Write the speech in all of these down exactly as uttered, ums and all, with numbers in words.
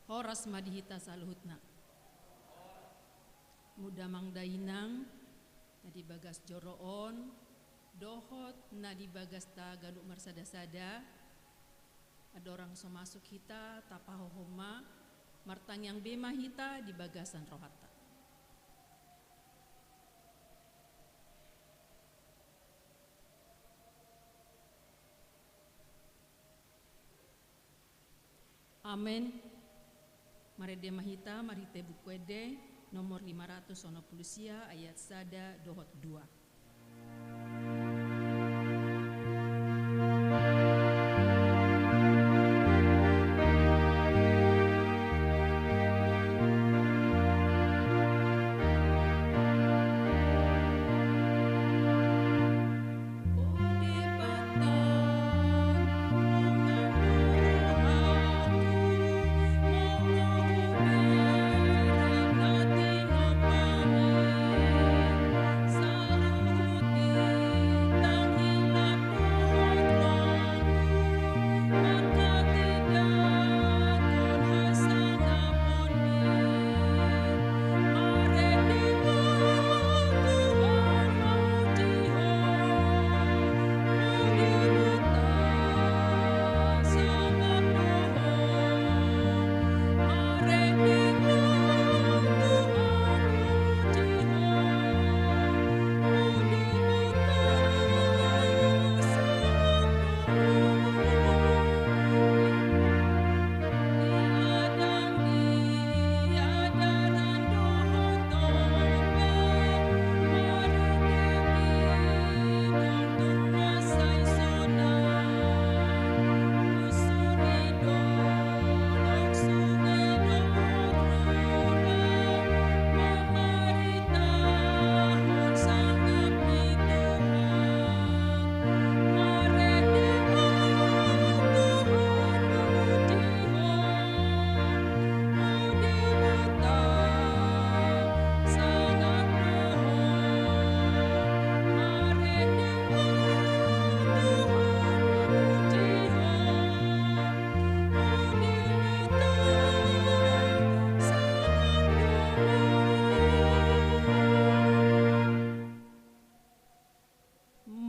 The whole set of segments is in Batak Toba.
Horas ma di hita saluhutna. Muna damang dainang, na di bagas joro on, dohot na di bagasta ganup marsada-sada, andorang so masuk hita, tapahohom ma, martangiang be ma hita di bagasan rohanta. Amen. Marende ma hita marhite Buku Ende nomor lima ratus onom pulu sia, ayat sada dohot dua.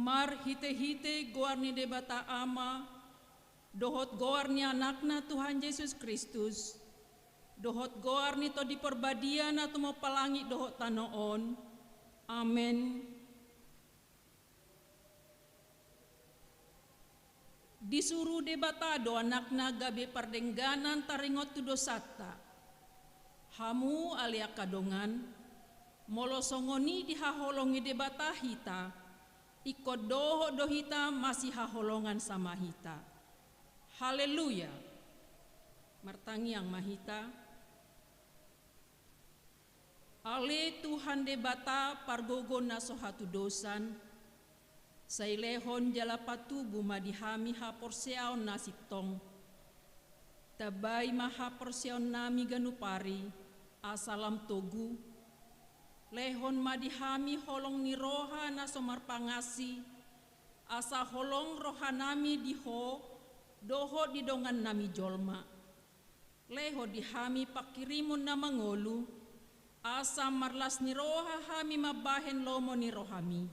Marhitehite goar ni Debata Ama, dohot goar ni Anakna Tuhan Jesus Kristus, dohot goar ni Tondi Parbadia na tumompa langit dohot tano on. Amen. Disuru Debata do Anakna gabe pardengganan taringot tu dosanta. Hamu ale angka dongan, molo songon i dihaholongi Debata hita, ingkon dohot do hita masihaholongan sama hita. Haleluya! Martangiang ma hita. Ale Tuhan Debata pargogo na so hatudosan, sai lehon jala patubu ma di hami haporseaon na sintong. Tambai ma haporseaonnami ganup ari, asa lam togu. Lehon ma di hami holong ni roha na so marpangasi, asa holong rohanami di Ho dohot di dongannami jolma. Lehon di hami panghirimon na mangolu, asa marlas ni roha hami mambahen lomo ni rohami.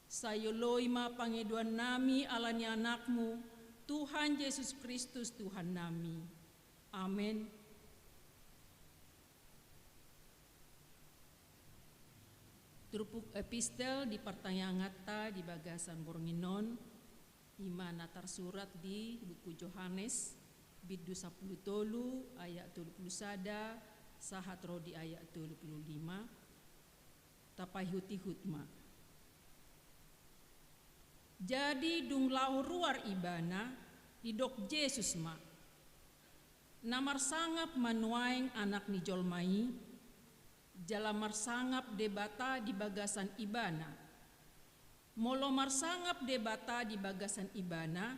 Sai oloi ma pangidoannami ala ni Anakmu, Tuhan Jesus Kristus Tuhannami. Amen. Turpuk epistel di partangianganta di bagasan borngin on, i ma na tarsurat di buku Johannes, bindu sampulu tolu, ayat tolu pulu sada, sahat ro di ayat tolu pulu lima. Tapaihut-ihut ma. Jadi dung laho ruar Ibana, didok Jesus ma: Na marsangap ma nuaeng Anak ni jolma i, jala marsangap Debata di bagasan Ibana. Molo marsangap Debata di bagasan Ibana,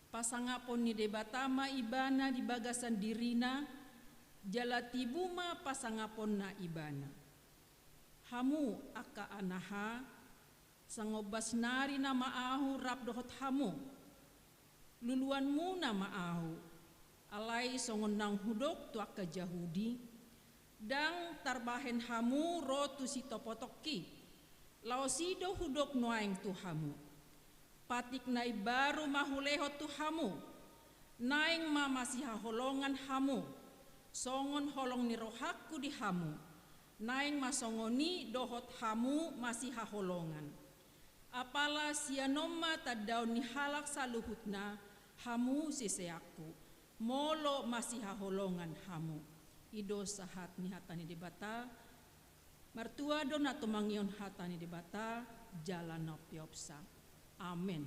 pasangapon ni Debata ma Ibana di bagasan dirina, jala tibu ma pasangaponna Ibana. Hamu angka anaha, sangombas nari nama Ahu rap dohot hamu. Luluanmuna ma Ahu, alai songon naung hudok tu angka Jahudi, ndang tarbahen hamu ro tu sitopotokki. Laos i do hudok nuaeng tu hamu. Patik na imbaru ma hulehon tu hamu, naeng ma masihaholongan hamu, songon holong ni rohangku di hamu, naeng ma songon i dohot hamu masihaholongan. Apala sian on ma tandaon ni halak saluhutna hamu siseanku, molo masihaholongan hamu. I do sahat ni hata ni Debata. Martua do na tumangihon hata ni Debata, jala na umpeopsa. Amen.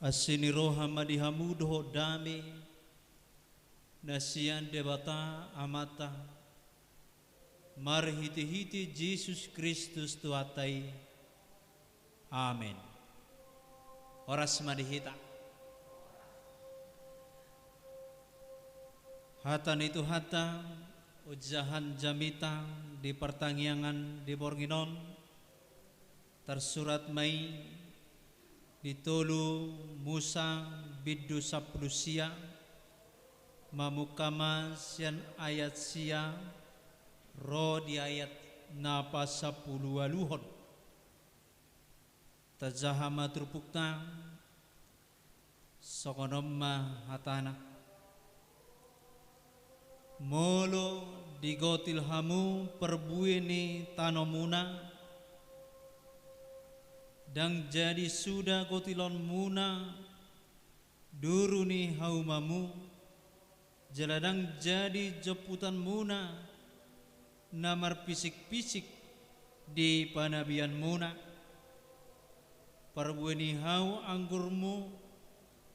Asi ni roha ma di hamu dohot dame na sian Debata Amanta, marhitehite Jesus Kristus Tuhanta i. Amen. Horas ma di hita. Hata ni Tuhanta, ojahan jamita di partangiangan di borngin on, tarsurat ma i di tolu Musa bindu sampulu sia, mamungka ma sian ayat sia ro di ayat na pasampulu ualuhon. Tajaha ma turpukta, songon on ma hatana. Molo digotil hamu parbue ni tanomuna, ndang jadi suda gotilonmuna duru ni haumamu, jala ndang jadi jomputanmuna na marpisikpisik di panabianmuna. Parbue ni hau anggurmu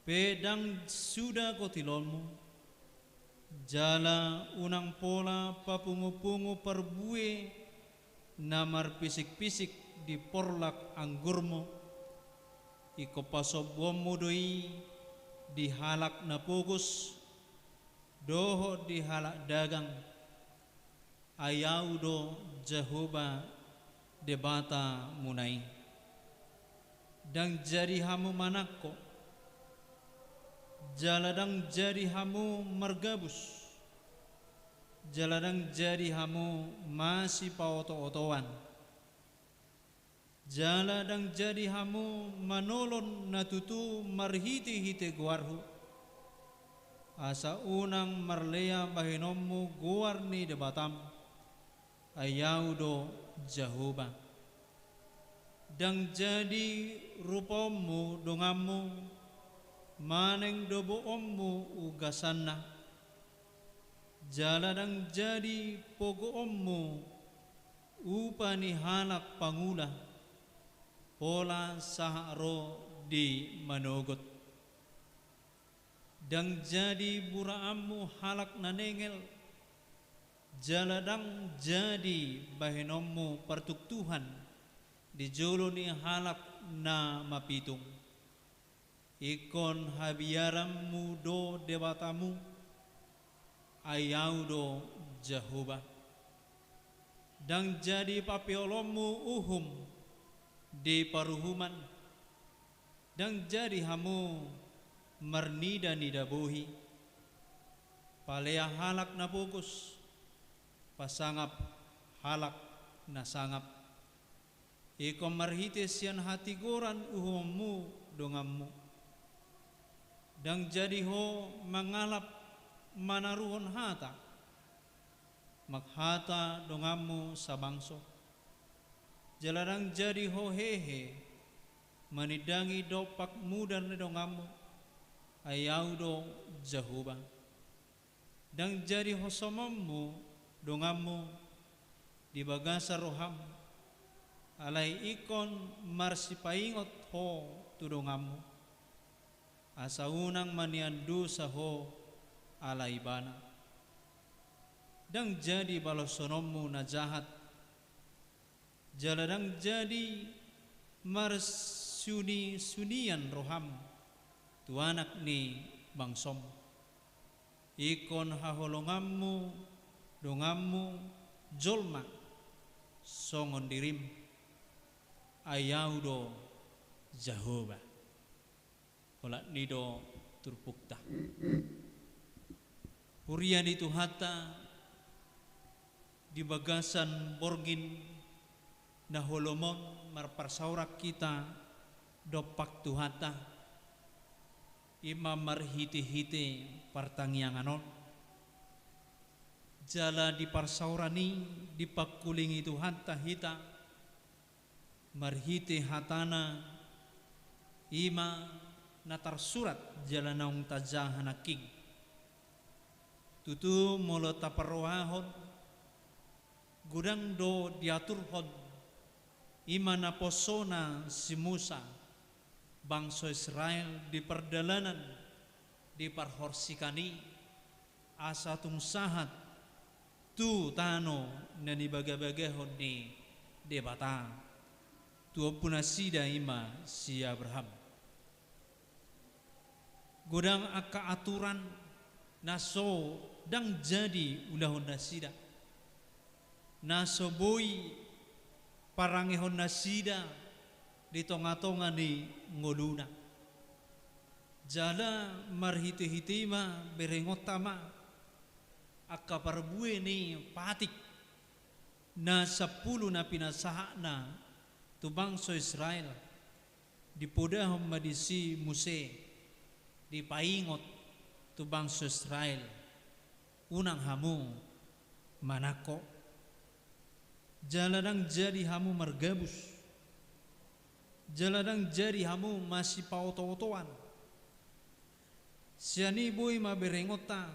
pe ndang suda gotilonmu, jala unang pola papungupungu parbue na marpisikpisik di porlak anggurmu. Ingkon pasombuonmu do i di halak na pogos dohot di halak dagang. Ai Ahu do Jahowa Debatamuna i. Ndang jadi hamu manangko, jala ndang jadi hamu margabus, jala ndang jadi hamu masipaotootoan, jala ndang jadi hamu manolon na tutu marhitehite goarhu, asa unang marlea bahenonmu goar ni Debatam. Ai Ahu do Jahowa. Ndang jadi rupaonmu donganmu, manang doboonmu ugasanna, jala ndang jadi pogoonmu upa ni halak pangula, pola sahat ro di manogot. Ndang jadi buraanmu halak na nengel, jala ndang jadi bahenonmu partuktuhan di jolo ni halak na mapitung. Ingkon habiaranmu do Debatamu, ai Ahu do Jahowa. Ndang jadi papeolonmu uhum di paruhuman, ndang jadi hamu marnidanida bohi. Palea halak na pogos, pasangap halak na sangap. Ingkon marhite sian hatigoran uhumonmu donganmu. Ndang jadi ho mangalap manaruhon hata, manghata donganmu sabangso. Jala ndang jadi ho hehe manindangi dompak mudar ni donganmu, ai Ahu do Jahowa. Ndang jadi ho somonmu donganmu di bagasan roham, alai ingkon marsipaingot ho tu donganmu, asa unang manean dosa ho ala ibana. Ndang jadi balosononmu na jahat, jala ndang jadi marsunisunian roham tu anak ni bangsom. Ingkon haholonganmu donganmu jolma songon dirim, ai Ahu do Jahowa. Holan i do turpukta. Huria ni Tuhanta, di bagasan borngin na holom on marparsaoran hita dompak Tuhanta, i ma marhitehite partangiangan on. Jala di parsaoran i dipangkulingi Tuhanta hita, marhite hatana i ma na tarsurat jala naung tajaha nangkin. Tutu molo taparrohahon, godang do diaturhon i ma naposona si Musa, Bangso Israel di pardalanan di parhorsikan i, asa tung sahat tu tano na nibagabagahon ni Debata tu ompunasida, i ma si Abraham. Godang angka aturan na so ndang jadi ulahonnasida, na so boi parangehonnasida di tongatonga ni ngoluna. Jala marhitehite i ma berengonta ma angka parbue ni patik na sampulu na pinasahatna tu bangso Israel. Dipodahon ma disi muse, dipaingot tu bangso Israel, unang hamu manangko, jala ndang jadi hamu margabus, jala ndang jadi hamu masipaotootoan. Sian i boi ma berengonta,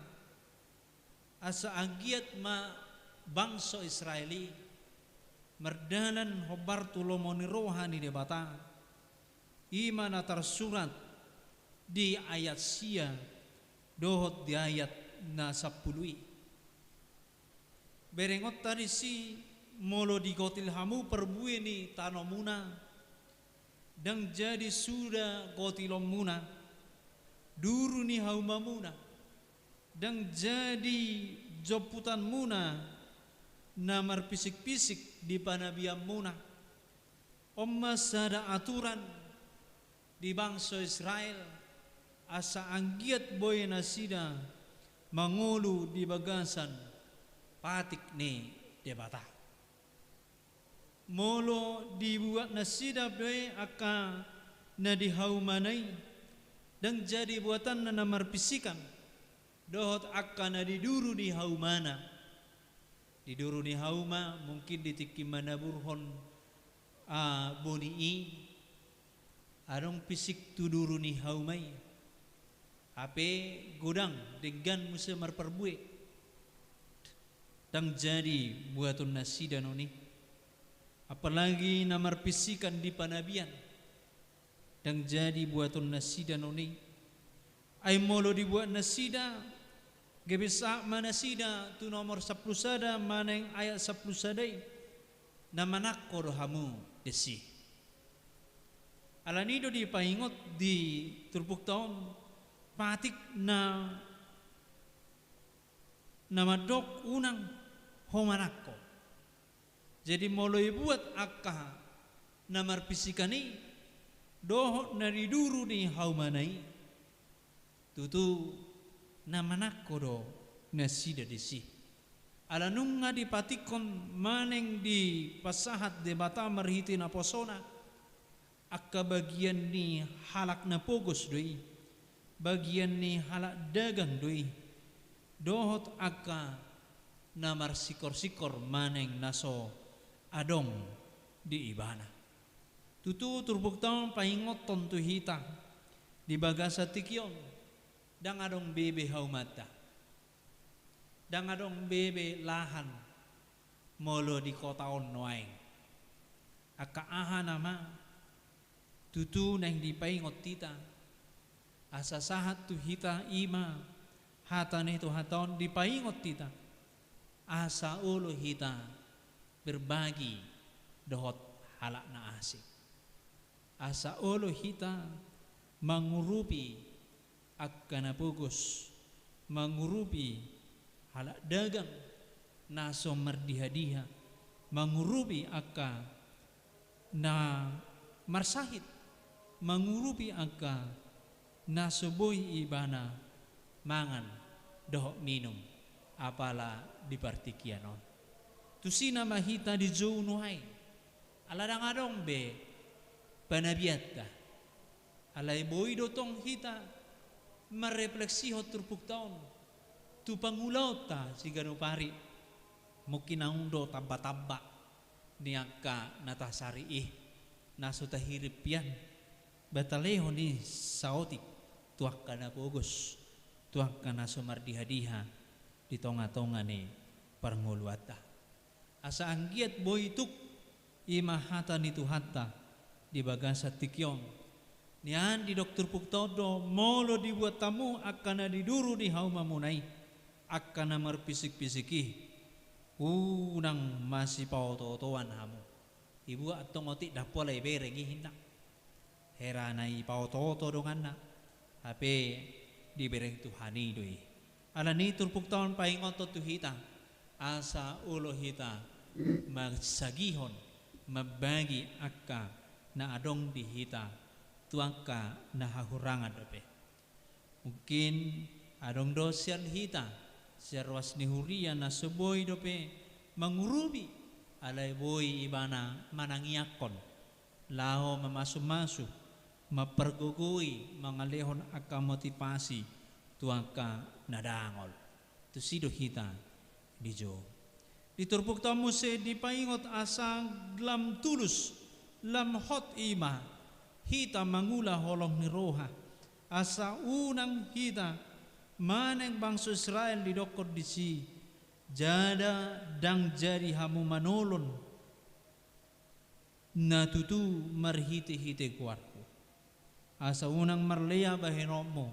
asa anggiat ma bangso Israel i mardalan hombar tu lomo ni roha ni Debata, i ma na tarsurat di ayat sia dohot di ayat na sampulu i. Berengonta disi, molo digotil hamu parbue ni tanomuna, ndang jadi suda gotilonmuna duru ni haumamuna, ndang jadi jomputanmuna na marpisikpisik di panabianmuna. On ma sada aturan di bangso Israel, asa anggiat boi nasida mangolu di bagasan patik ni Debata. Molo dibuat nasida be angka na di haumana i, ndang jadi buatanna na marpisikan dohot angka na di duru ni haumana. Di duru ni hauma mungkin di tingki manaburhon, ah, boni i, adong pisik tu duru ni hauma i. Hape godang denggan muse marparbue. Ndang jadi buatonnasida non i. Apalagi na marpisikan di panabian, ndang jadi buatonnasida non i. Ai molo dibuatnasida, gabe sahat ma nasida tu nomor sampulu sada manang ayat sampulu sada i, na manangko do hamu disi. Alani do dipaingot di turpukta on, patik na, na mandok unang ho manangko. Jadi molo ibuat angka na marpisikan i dohot na di duru ni haumana i, tutu na manangko do nasida disi. Ala nunga dipatikkon manang dipasahat Debata marhite naposona, angka bagian ni halak na pogos do i, bagian ni halak dagang do i, dohot angka na marsikorsikor manang na so adong di ibana. Tutu turpukta on paingothon tu hita di bagasan tingki on, ndang adong be be haumanta. Ndang adong be be lahan molo di kota on nuaeng. Angka aha nama tutu naeng dipaingot hita, asa sahat tu hita i ma hata ni Tuhanta on dipaingot hita, asa olo hita berbagi dohot halak na asing. Asa olo hita mangurupi angka na pogos, mangurupi halak dagang na so mardihadiha, mangurupi angka na marsahit, mangurupi angka na so boi ibana mangan dohot minum, apala di partingkian on. Tusi nama hita dijou nuaeng, ala ndang adong be panabianta. Alai boi do tong hita marrefleksihon turpukta on tu pangulaonta siganup ari. Mungkin naung do tambatamba ni angka na tasari i, na so tahirim pian, ba talehon i saotik tu angka na pogos, tu angka na so mardihadiha di tongatonga ni parngoluanta. Asa anggiat boi tuk i ma hata ni Tuhanta di bagasan tingki on. Nian didok turpukta on do, molo dibuat hamu angka na diduru di haumamuna i, angka na marpisikpisik i, unang masipaotootoan hamu. Dibuat antong otik ndang pola ibereng i ninna. Hera na ipaotooto donganna, hape dibereng Tuhan i do i. Alani i turpukta on paingothon tu hita, asa olo hita mansagihon, mambagi angka na adong di hita tu angka na hahurangan dope. Mungkin adong do sian hita, sian ruas ni huria na so boi dope mangurupi, alai boi ibana manangiangkon, laho mamasumasu, mampargogoi, mangalehon angka motivasi tu angka na dangol. Tusi do hita dijou. Di turpukta on muse dipaingot asa lam tulus, lam hot i ma hita mangula holong ni roha, asa unang hita manang bangso Israel didokkon disi, jala ndang jadi hamu manolon na tutu marhitehite goarhu. Asa unang marlea bahenonmu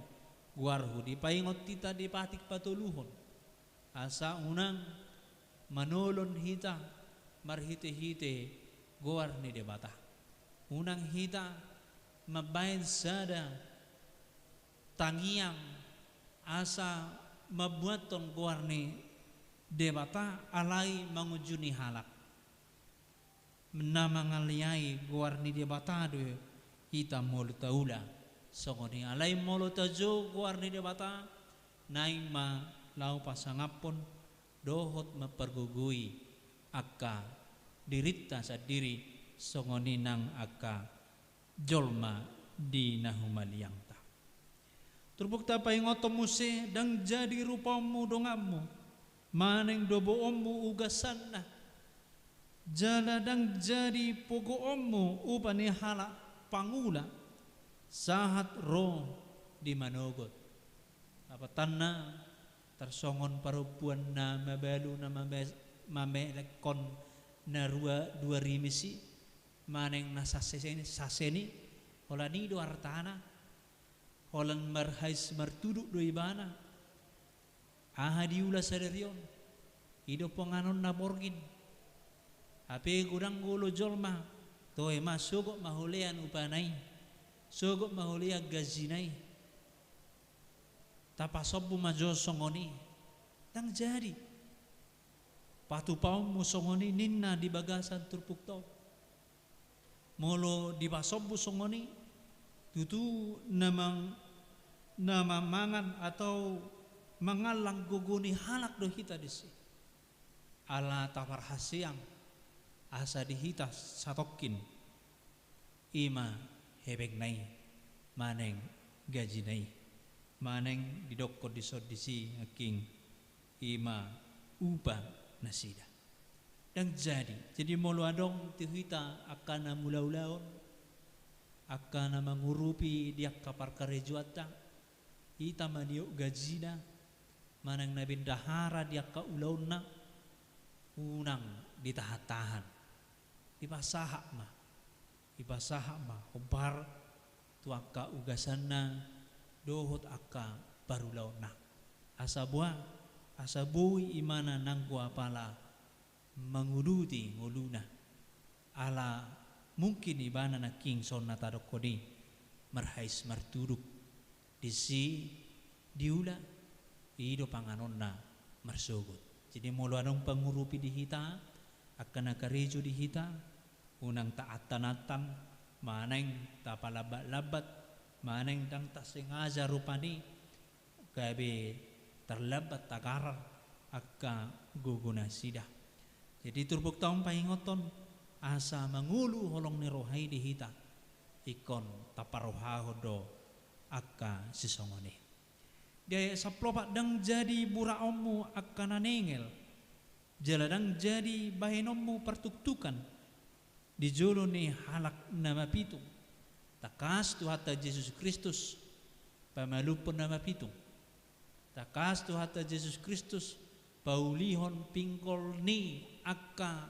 goarhu, dipaingot hita di patik patoluhon. Asa unang manolon hita marhitehite goar ni Debata. Unang hita mambaen sada tangiang asa mambuathon goar ni Debata alai mangunjuni halak. Na mangaleai goar ni Debata do hita molo taula songon i. Alai molo tajou goar ni Debata, naeng ma laho pasangaphon dohot mampargogoi angka dirinta sandiri songon i nang angka jolma di na humaliangta. Turpukta paingothon muse, ndang jadi rupaonmu donganmu, manang doboonmu ugasanna, jala ndang jadi pogoonmu upa ni halak pangula, sahat ro di manogot. Dapotanna tarsongon parompuan na mabalu na mame-, mamelekhon na rua dua rimis i, manang na sasesen-, sasen i, holan i do artana, holan marhais martuduk do ibana. Aha diula sadari on? I do panganon na borngin. Hape godang olo jolma, toe ma sogot ma hulean upana i, sogot ma hulean gajina i. Tapasombu ma jo songon i. Ndang jadi. Patupaonmu songon i ninna di bagasan turpukta on. Molo dipasombu songon i, tutu na mang-, na mamangan atau mangallang gogo ni halak do hita disi. Ala taparhaseang asa di hita satongkin. I ma hepengna i, manang gajina i, manang didokkon dison disi nangkin i ma upa nasida. Ndang jadi. Jadi molo adong tu hita angka na mulaulaon, angka na mangurupi di angka parkarejoanta, hita maniop gajina, manang na bendahara di angka ulaonna, unang ditahantahan. Dipasahat ma. Dipasahat ma hombar tu angka ugasanna dohot angka parulaonna. Asa boa, asa boi ibana nanggo apala manguduti ngoluna. Ala mungkin ibana nangkin songon na tadokkon i marhais martuduk. Disi diula, i do panganonna marsogot. Jadi molo adong pangurupi di hita, angka na karejo di hita, unang taantanantan, manang tapalambatlambat, manang ndang tasengaja rupani, gabe tarlambat tagarar angka gogo nasida. Jadi turpukta on paingothon asa mangolu holong ni roha i di hita, ingkon taparrohahon do angka sisongon i. Di ayat sampulu opat, ndang jadi buraonmu angka na nengel, jala ndang jadi bahenonmu partuktukan di jolo ni halak na mapitung. Tangkas Tuhanta Jesus Kristus pamalumhon na mapitung. Tangkas Tuhanta Jesus Kristus paulihon pinggol ni angka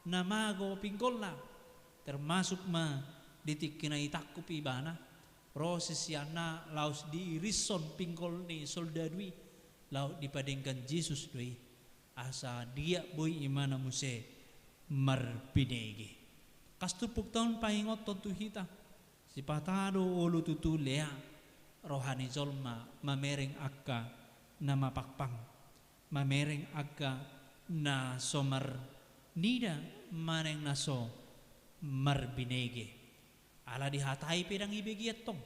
na mago pinggolna, termasuk ma di tingki na itangkup ibana, Ro siseanna laos diirishon pinggol ni soldadu i, laos dipadenggan Jesus do i. Asa dia boi ibana muse marbinege. Kas turpukta on paingothon tu hita, sipata do olo tutu lea roha ni jolma mamereng angka na mapangpang, mamereng angka na so marnida manang na so marbinege. Ala dihatai pe ndang ibege antong.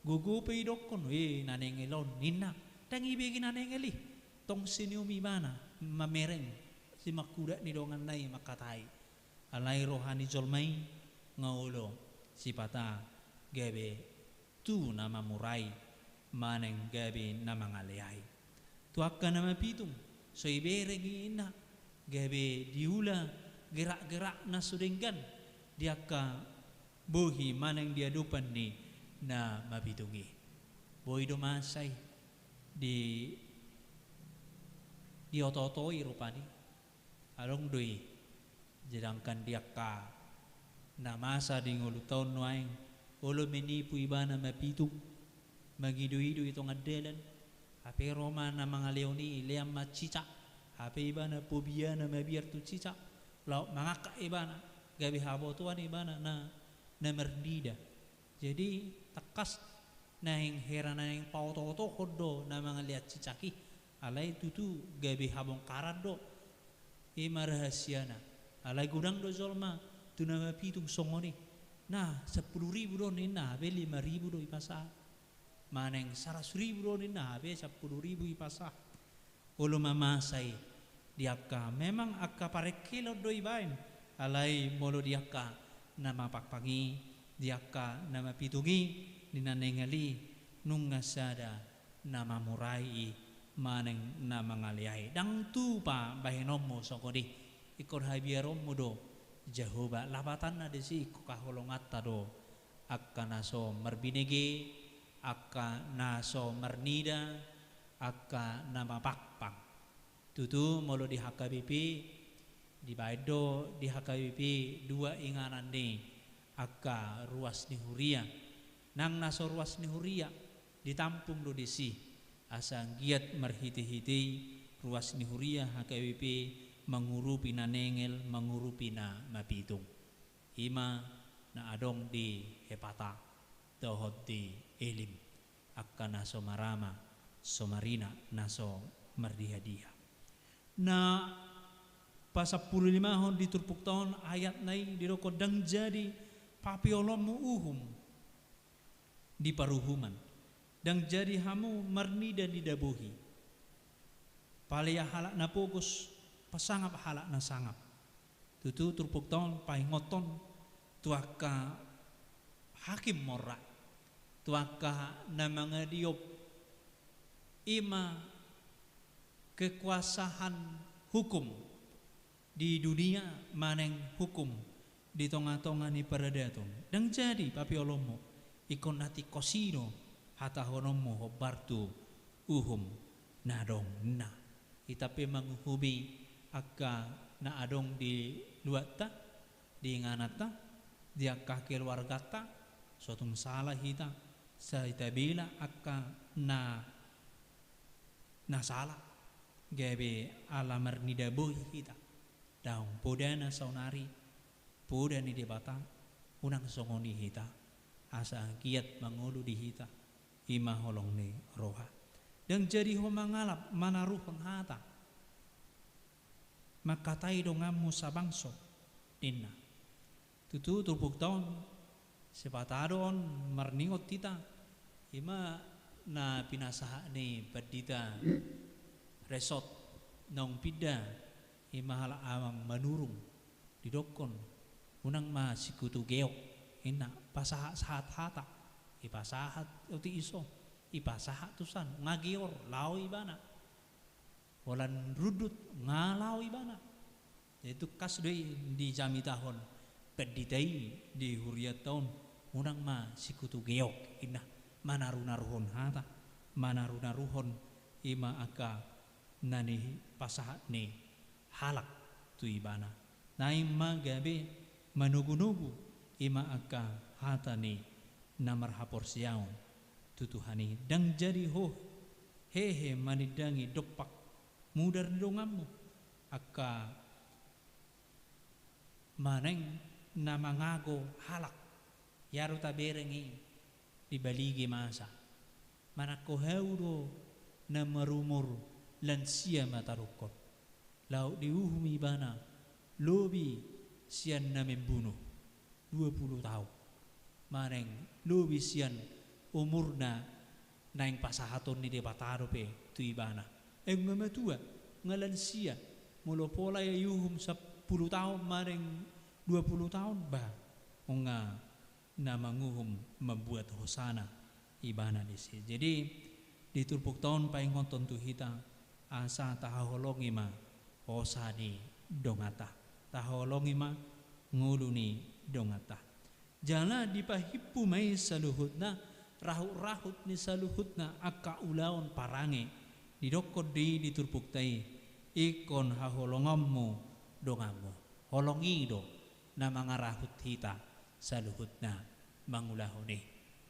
Gogo pe idokkon, "Eh, na nengel on," ninna. Ndang ibege na nengel i. Tong senyum ibana, mamereng, simangkuda ni donganna i mangkatai. Alai roha ni jolma i nga olo sipata gabe tu na mamurai manang gabe na mangaleai. Tu angka na mapitung, so ibereng i inna, gabe diula gerak-gerak na so denggan di angka bohi manang di adopan ni na mapitung i. Boi do masa i di, dioto-otoi rupani. Adong do i. Sedangkan di angka na masa di ngolunta on nuaeng, olo menipu ibana mapitung, mangido-ido i tongan dalan, hape ro ma na mangalehon i, lean ma cicak, hape ibana pobiana mabiar tu cicak, laos mangangkat ibana, gabe habotoan ibana na, na marnida. Jadi tangkas naeng hera naeng paoto-otohon do na mangalehon cicak i, alai tutu gabe habongkaran do. I ma rahasiana. Alai godang do jolma tu na mapitung songon i. Nah, sampulu ribu do ninna, hape lima ribu do ipasahat. Manang saratus ribu do ninna, hape sampulu ribu ipasahat. Olo ma masa i di angka, memang angka parengkelon do ibaen, alai molo di angka na mapangpang i, di angka na mapitung i, di na nengel i, nunga sada na mamurai i manang na mangaleai. Ndang tupa bahenonmu songon i, ingkon habiaronmu do Jahowa, lapatanna disi ingkon haholonganta do angka na so marbinege, angka na so marnida, angka na mapangpang. Tutu molo di H K B P, dibaen do di H K B P dua inganan ni angka ruas ni huria. Nang na so ruas ni huria, ditampung do disi. Asa anggiat marhite-hite i ruas ni huria H K B P mangurupi na nengel, mangurupi na mapitung. I ma na adong di Hepata dohot di Elim, angka na so marama, so marina, na so mardiha-diha. Na pasampulu limahon di turpukta on ayatna i didokkon, ndang jadi papiholonmu uhum di paruhuman. Ndang jadi hamu marnida-nida bohi. Palea halak na pogos, pasangap halak na sangap. Tutu turpukta on paingothon tu angka hakim morrak, tu angka na mangadiop, i ma kekuasaan hukum di dunia manang hukum di tonga-tonga ni paradaton. Ndang jadi papiholonmu, ingkon na tingkos i do hatahononmu hombar tu uhum na adong, ninna. Hita pe manguhumi angka na adong di luatta, di ingananta, di angka keluarganta, so tung sala hita, sai tabela angka na, na sala, gabe ala marnida bohi hita. Daong, podana saonari, poda ni Debata, unang songon i hita, asa anggiat mangolu di hita, i ma holong ni roha. Ndang jadi ho mangalap manaruhon hata, mangkatai donganmu sabangso, ninna. Tutu turpukta on, sipata do on marningot hita, i ma na pinasahat ni pandita Resot naung pinda, i ma halak Amang Manurung, didokkon, unang ma sikutu geok, ninna, pasahat-sahat hata, ipasahat otik iso, ipasahat tusan, nga geor, laho ibana. Holan rundut, nga laho ibana. Jadi tungkas do i dijamitahon pandita i di hurianta on, unang ma sikutu geok, ninna, manaru-naruhon hata, manaru-naruhon i ma angka na nipasahat ni halak tu ibana. Naeng ma gabe manogu-nogu i ma angka hata ni na marhaporseaon tu Tuhan i. Ndang jadi ho hehe manindangi dompak mudar ni donganmu, angka manang na mangago halak, ia do tabereng i di balige masa. Manangko hau do na marumur lansia ma tadokkon. Laho diuhum ibana lobi sian na membunuh dua pulu taon. Manang lobi sian umurna naeng pasahaton ni Debata dope tu ibana. Ai nga matua, nga lansia, molo pola ia iuhum sampulu taon manang dua pulu taon, bah, nga na manguhum mambuat hosana ibana disi. Jadi, di turpukta on paingothon tu hita, asa tahaholongi ma hosa ni donganta. Tahaholongi ma ngolu ni donganta. Jala dipahimpu ma i saluhutna, rahut-rahut ni saluhutna angka ulaon parange, didokkon do i di turpukta i, ingkon haholonganmu donganmu. Holong i do na mangarahut hita saluhutna mangulahon i.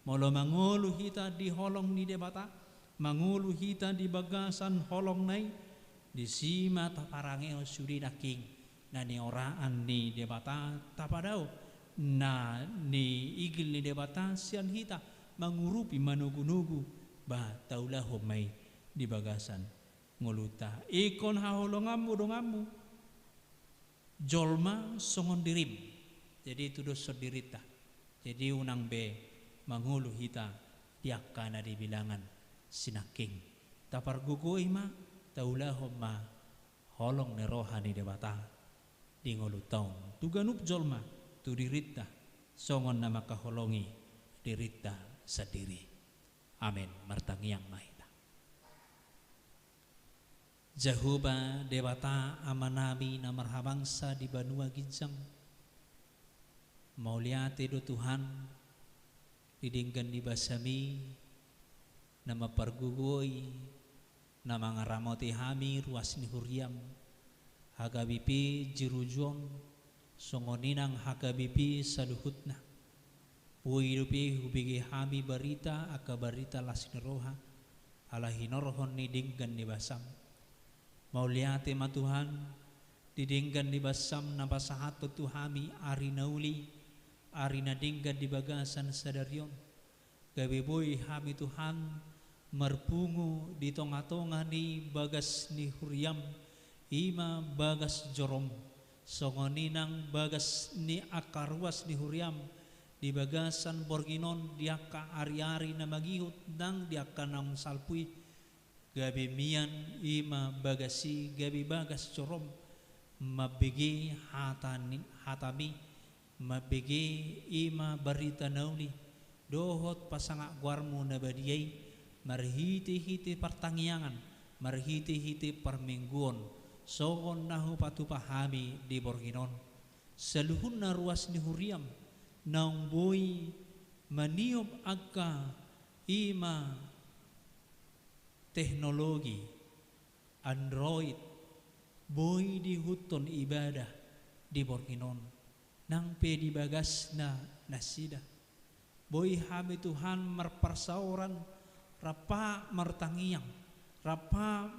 Molo mangolu hita di holong ni Debata, mangolu hita di bagasan holongna i, disi ma taparangehon sude nangkin na nioraan ni Debata tapadao, na niigil ni Debata sian hita mangurupi, manogunogu, bah, taulahon ma i di bagasan ngolunta. Ingkon haholonganmu donganmu. Jolma songon dirim. Jadi tudoshon dirinta. Jadi unang be mangolu hita di angka na di bilangan sinangkin. Tapargogoi ma, taulahon ma holong ni roha ni Debata di ngolunta on tu ganup jolma, tu dirinta, songon na mangkaholongi dirinta sandiri. Amen. Martangiang ma hita. Jahowa Debata Amanami na marhabangsa di banua ginjang, mauliate do Tuhan di denggan ni basaMi na mampargogoi, na mangaramoti hami ruas ni huriaM, H K B P Jerujuon, songon i nang H K B P saluhutna. Boi dope hubege hami barita, angka barita las ni roha, ala hinorhon ni denggan ni basaM. Mauliate ma Tuhan, di denggan ni basaM na pasahathon tu hami ari na uli, ari na denggan di bagasan sadari on. Gabe boi hami Tuhan marpungu di tongatonga ni bagas ni huriaM, i ma bagas joroM, songon i nang bagas ni angka ruas ni huriaM, di bagasan borngin on, di angka ariari na mangihut nang di angka naung salpu i, gabe mian i ma bagas i gabe bagas joroM, mambege hata ni, hataMi, mambege i ma barita na uli, dohot pasangap goarMu na badia i, marhitehite partangiangan, marhitehite parmingguon, songon na hupatupa hami di borngin on. Saluhutna ruas ni huriaM, naung boi maniop angka i ma teknologi, Android, boi diihuthon ibadah di borngin on, nang pe di bagasna nasida. Boi hami Tuhan marparsaoran, rap martangiang, rap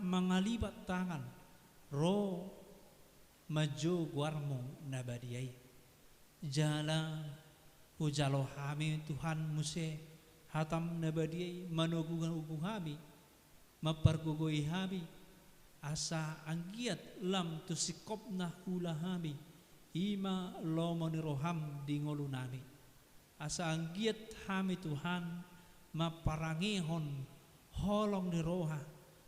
mangalipat tangan, ro manjou goarMu na badia i. Jala hujalo hami Tuhan muse hataM na badia i manogunogu hami, mampargogoi hami, asa anggiat lam tu singkopna huula hami, i ma lomo ni rohaM di ngolunami. Asa anggiat hami Tuhan mamparangehon holong ni roha,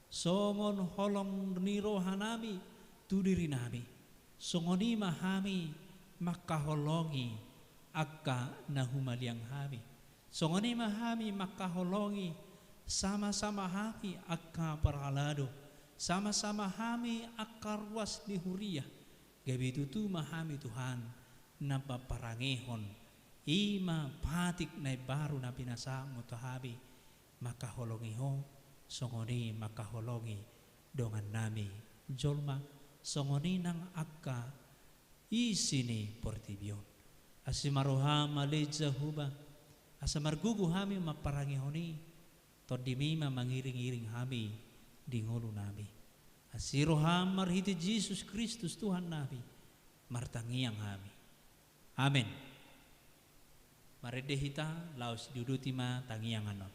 songon holong ni rohanami tu dirinami. Songon i ma hami mangkaholongi angka na humaliang hami. Songon i ma hami mangkaholongi sama-sama hami angka parhalado, sama-sama hami angka ruas ni huria. Gabe tutu ma hami Tuhan na mamparangehon, i ma patik na imbaru na pinasahatMu tu hami, mangkaholongi Ho, songon i mangkaholongi dongannami jolma, songon i nang angka isi ni portibi on. Asi ma rohaM ale Jahowa, Asa margogo hami mamparangehon i, TondiMi ma mangiring-iring hami di ngolunami. Asi rohaM marhite Jesus Kristus Tuhannami, martangiang hami. Amen. Marende hita, laos diuduti ma tangiangan on.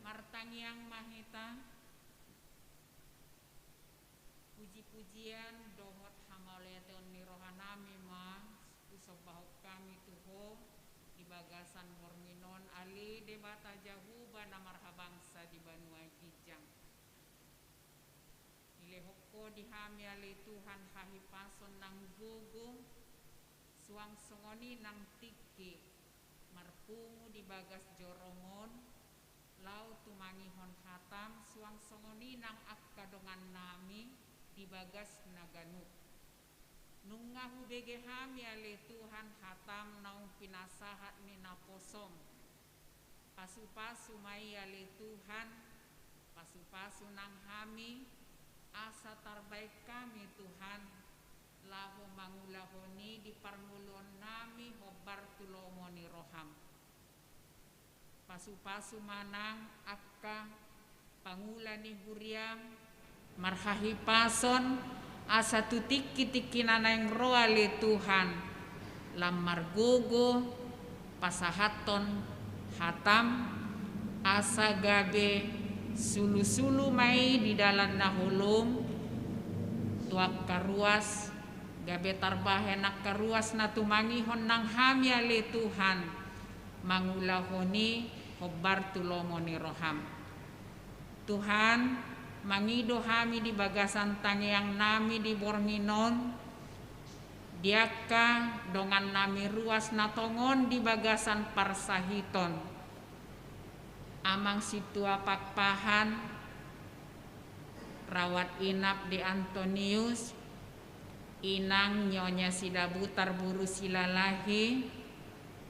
Martangiang ma hita. Puji-pujian dohot hamauliateon ni rohanami ma husombahon hami tu Ho di bagasan borngin on, ale Debata Jahowa na marhabangsa di banua ginjang. Dilehon Ho di hami ale Tuhan hahipason nang gogo, suang songon i nang tingki marpungu di bagas jorom on, laho tumangihon hataM, suang songon i nang angka dongannami di bagas na ganup. Nunga hubege hami ale Tuhan hataM naung pinasahat ni naposoM. Pasu-pasu ma i ale Tuhan, pasu-pasu nang hami, asa tarbaen hami Tuhan, laho mangulahon i di parngoluonnami hombar tu lomo ni rohaM. Pasu-pasu ma nang angka pangula ni huriaM marhahipason, asa tu tingki-tingki na naeng ro ale Tuhan, lam margogo pasahathon hataM, asa gabe sulu-sulu ma i di dalan na holom, tu angka ruas, gabe tarbahen angka ruas na tumangihon nang hami ale Tuhan, mangulahon i hombar tu lomo ni rohaM. Tuhan, mangido hami di bagasan tangiangnami di borngin on, di angka dongannami ruas na tongon di bagasan parsahiton. Amang Sintua Pakpahan, rawat inap di Antonius, Inang Nyonya Sidabutar boru Silalahi,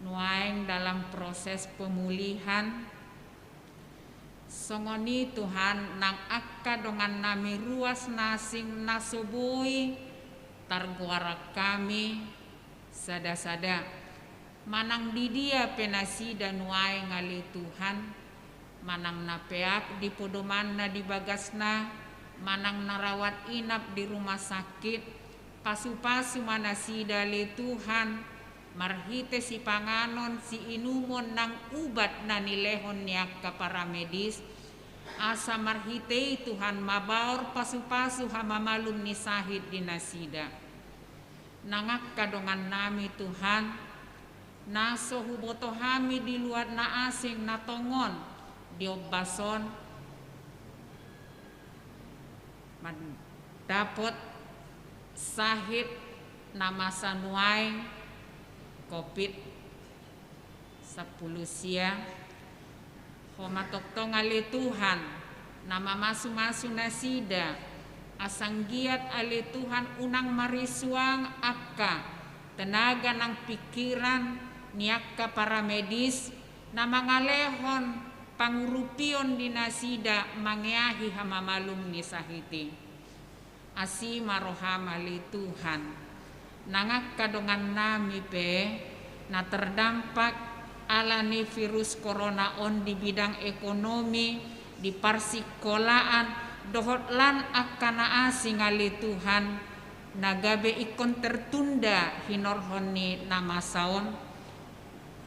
nuaeng dalam proses pemulihan. Songon i Tuhan, nang angka dongannami ruas na asing na so boi targoaran hami sada-sada. Manang di dia pe nasida nuaeng ale Tuhan, manang na peak di podomanna di bagasna, manang na rawat inap di rumah sakit, pasu-pasu ma nasida ale Tuhan, marhite sipanganon, siinumon nang ubat na nilehon ni angka paramedis, Asa marhite i Tuhan mabaor pasu-pasu hamamalum ni sahit di nasida. Nang angka dongannami Tuhan, na so huboto hami di luat na asing na tongon di ombas on mandapot sahit na masa nuaeng covid sampulu sia. Ho ma tongtong ale Tuhan na mamasu-masu nasida, asa anggiat ale Tuhan unang marisuang angka tenaga nang pingkiran ni angka paramedis na mangalehon pangurupion di nasida mangeahi hamamalum ni sahit i. Asi ma roham ale Tuhan. Nang angka dongannami pe na terdampak ala ni virus corona on di bidang ekonomi, di parsikolaan, dohot lan angka na asing ale Tuhan, na gabe ingkon tertunda hinorhon ni na masa on.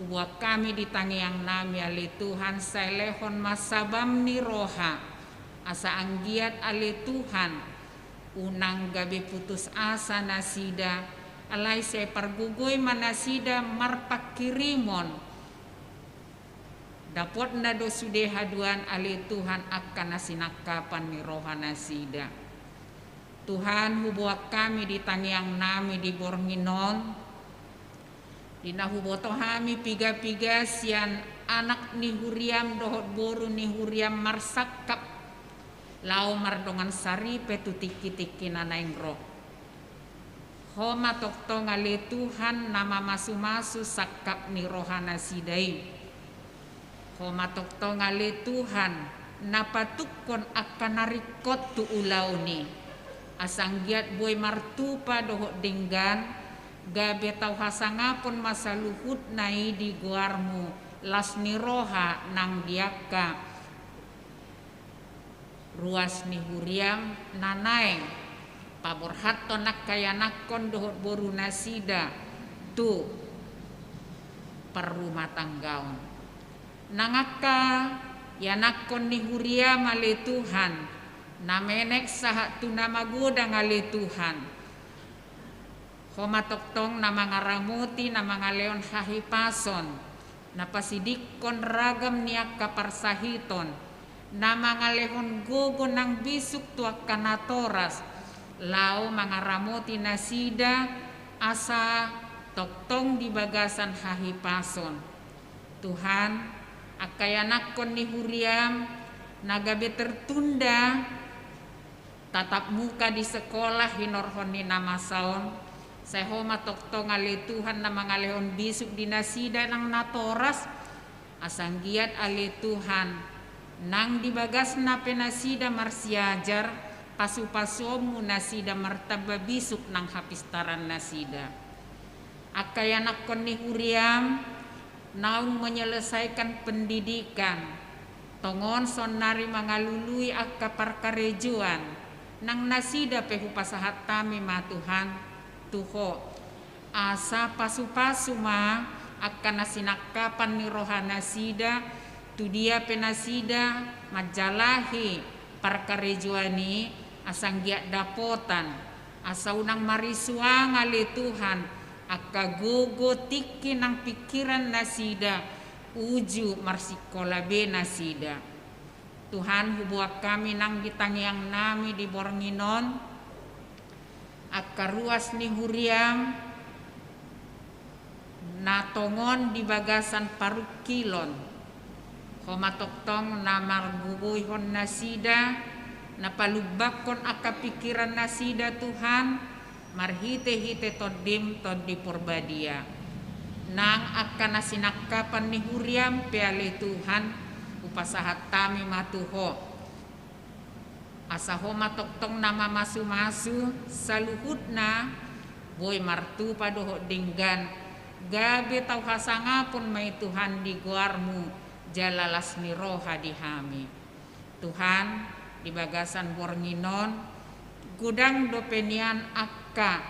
Huboan hami di tangiangnami ale Tuhan, sai lehon ma sabam ni roha, asa anggiat ale Tuhan unang gabe putus asa nasida, alai sai pargogoi ma nasida marpangkirimon. Dapotna do sude haduan ale Tuhan angka na sinangkapan ni roha nasida. Tuhan, huboan hami di tangiangnami di borngin on, di na huboto hami piga-piga sian anak ni huriam dohot boru ni huriam marsangkap laho mardongan saripe tu tingki-tingki na naeng ro. Ho ma tongtong ale Tuhan na mamasu-masu sangkap ni roha nasida i. Ho ma tongtong ale Tuhan na patungkon angka na ringkot tu ulaon i, asa anggiat boi martupa dohot denggan, gabe tau hasangapon ma saluhutna i di goarmu, las ni roha nang di angka ruas ni huriam na naeng paborhathon angka ianakhon dohot boru nasida tu parrumatanggaon. Nang angka ianakhon ni huriam ale Tuhan, na menek sahat tu na magodang ale Tuhan. Ho ma tongtong na mangaramoti na mangalehon hahipason, na pasidingkon ragam ni angka parsahiton, na mangalehon gogo nang bisuk tu angka natoras, laho mangaramoti nasida asa tongtong di bagasan hahipason. Tuhan, angka ianakhon ni huriam na gabe tertunda tatap muka di sekolah hinorhon ni na masa on, sai Ho ma tongtong ale Tuhan na mangalehon bisuk di nasida nang natoras, asa anggiat ale Tuhan nang di bagasna pe nasida marsiajar, pasu-pasuonmu nasida martamba bisuk nang hapistaran nasida. Angka ianakhon ni huriam naung menyelesaikan pendidikan, tongon saonnari mangalului angka parkarejoan, nang nasida pe hupasahat hami ma Tuhan tu Ho. Asa pasu-pasu ma angka na sinangkapan ni roha nasida, tu dia pe nasida manjalahi parkarejoan i, asa anggiat dapotan, asa unang marisuang ale Tuhan angka gogo, tingki nang pingkiran nasida uju marsikola be nasida. Tuhan, huboan hami nang di tangiang nami di borngin on angka ruas ni huriam na tongon di bagasan parungkilon. Ho ma tongtong na margogoihon nasida, na palumbangkon angka pingkiran nasida Tuhan, marhite-hite Tondim Tondi Porbadia. Nang angka na sinangkapan ni huriam pe ale Tuhan, hupasahat hami ma tu Ho. Asa Ho ma tongtong na mamasu-masu saluhutna, boi martupa dohot denggan, gabe tau hasangapon ma i Tuhan di goarmu, jala las ni roha di hami. Tuhan, di bagasan borngin on, godang dope nian angka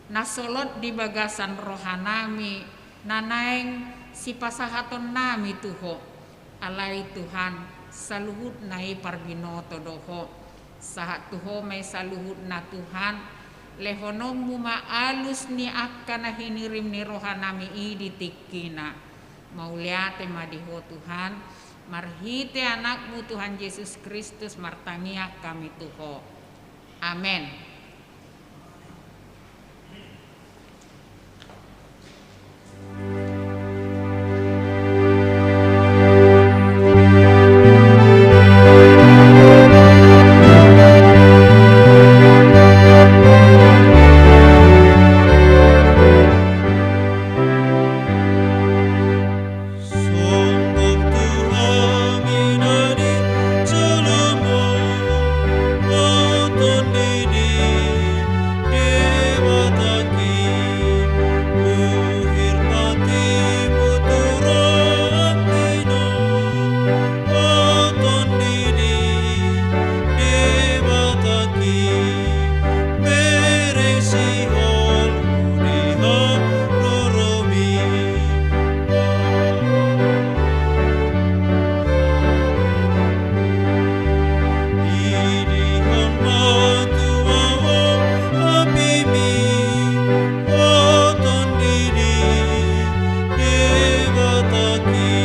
na solot di bagasan roha nami, na naeng sipasahaton nami tu Ho. Alai Tuhan, Saluhutna i parbinoto do Ho. Sahat tu Ho ma i saluhutna Tuhan. Lehononmu ma alus ni angka na hinirim ni rohanami i di tingkina. Mauliate ma di Ho Tuhan. Marhite Anakmu Tuhan Jesus Kristus martangiang hami tu Ho. Amen. Sombong tu hami na di jolomu, O Tondi ni Debatangki, uhir pantimu tu rohangki do, O Tondi ni Debatangki, mereng sihol di haroromi. Didihon ma tu ahu apimi, O Tondi ni Debatangki.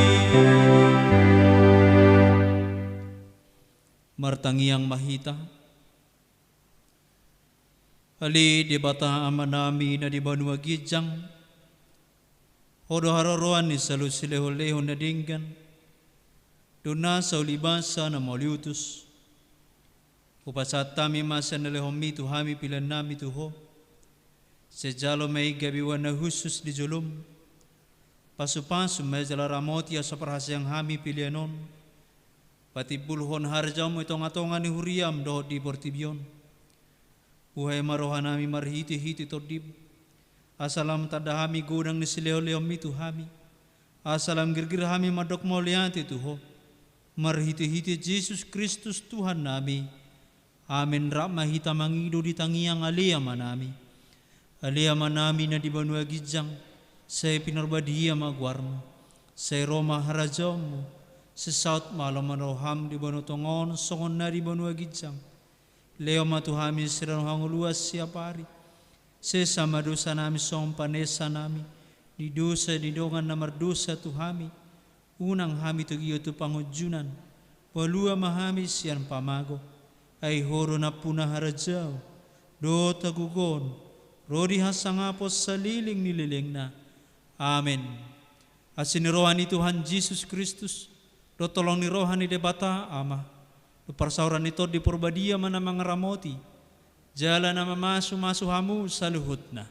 Martangiang ma hita. Ale Debata Amanami na di banua ginjang, Ho do haroroan ni saluhut silehonlehon na denggan, dohot nasa ulibasa na mauliutus. Hupasahat hami ma sian na nilehonmi tu hami peleannami tu Ho. Sai jalo ma i gabe uanak na hushus di jolom. Pasupasu ma i jala ramoti asa parhaseang hami pelean on. Patimbulhon harajaonmu i tongatonga ni huriam dohot di portibi on. Buhai ma rohanami marhitehite Tondim, asa lam tanda hami godang ni silehonlehonmi tu hami, asa lam girgir hami mandok mauliate tu Ho, marhitehite Jesus Kristus Tuhannami. Amen. Rap ma hita mangido di tangiang Ale Amanami. Ale Amanami na di banua ginjang, sai pinarbadia ma goarmu, sai ro ma harajaonmu, sai saut ma lomo ni roham di banua tonga on songon na di banua ginjang. Lehon ma tu hami sadari on hangoluan siapari. Sesa ma dosanami songon panesanami di dosa ni dongan na mardosa tu hami. Unang hami togihon tu pangunjunan. Palua ma hami sian pamago. Ai Ho do nampuna harajaon dohot hagogoon ro di hasangapon saleleng ni lelengna. Amen. Asi ni roha ni Tuhan Jesus Kristus, dohot holong ni roha ni Debata Ama, dohot parsaoran ni Tondi Parbadia ma na mangaramoti jala na mamasumasu hamu saluhutna.